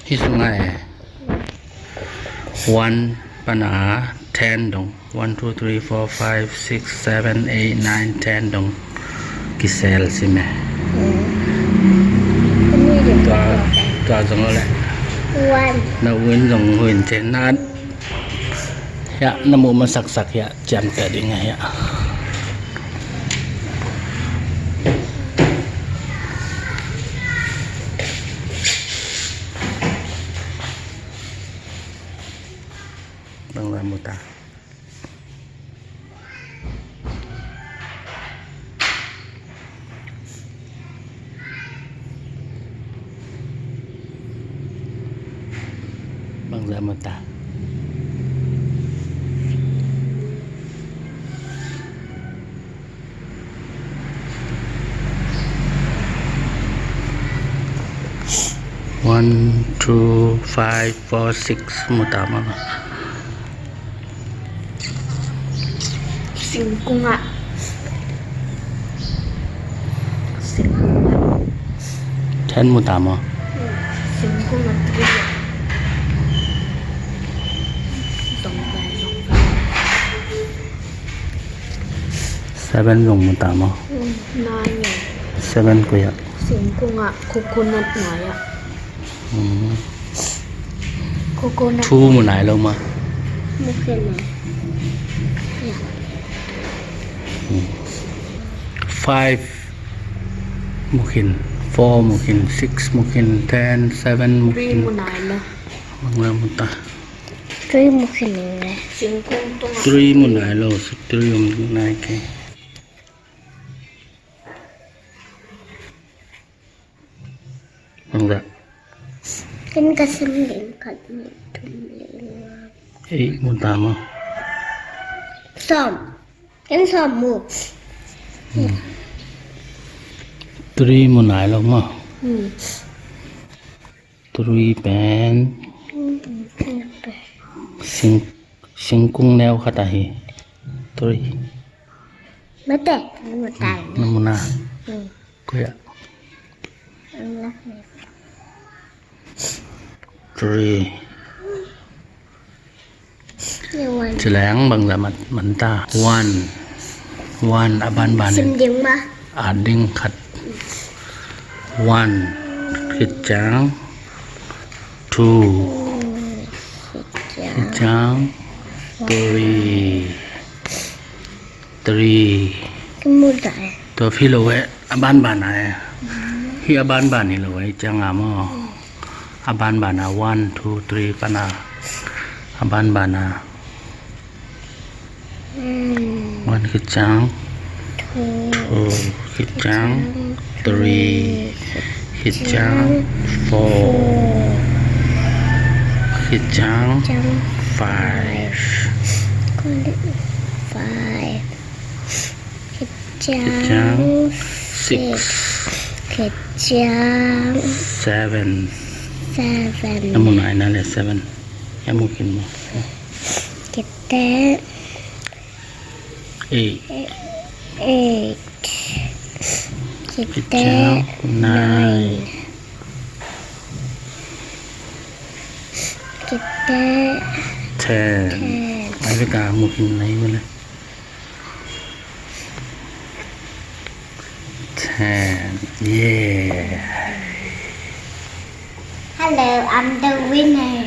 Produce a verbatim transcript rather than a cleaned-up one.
Hih sungah e, one pana ten dong, one, two, three, four, five, six, seven, eight, nine, ten dong kisel sim e. Tua, tua zong le. One. Na u in zong huin ten na. Hiah na muh masaksak hiah ciamteh ding a hiah. Bang la mu ta. Bang za mu ta. One, two, five, four, six, mu ta maw. Singkung ah. Singkung ah. Ten mu ta maw. Singkung ah tree. Zong pai, zong pai. Seven zong mu ta maw. Nine. Seven koi ah. Singkung ah, coconut nuai ah. Coconut. Two mu nai lo maw. Mu khin nai. Five mu khin, four mu khin, six mu khin, ten, seven mu khin. Three mu nai lo. Bang la mu ta. Three mu khin nai. Three mu nai lo, three mu nai ke. Bang za. Ken ka sim ding khat ni tum le nga. Eight mu ta maw. Sawm. Ken sawm mu. Three mu nai lo maw. Three pen sing, singkung neu khat ahi. Three. Mate, mu ta. Na mu na. Koi ah. Three. Ci leng bang za man ta. One. One a banban in. Sim ding maw. A ding khat. One. Khit ciang. Two. Khit ciang. Three. Three. Tua phi lo e, a banban a e. Hi a banban hi lo e, ciang a maw. A banban a, one, two, three pana. A banban a. One khit ciang. Two khit ciang. Three khit ciang. Four khit ciang. Five khit ciang. Six khit ciang. Seven. Na mu nai na le seven. Ya mu khin maw. Khit ciang. Eight. Eight. Khit ciang. Nine. Khit ciang. Ten. Ai ve ka mu khin nai mu le. Ten. Yeah. Hello, I'm the winner.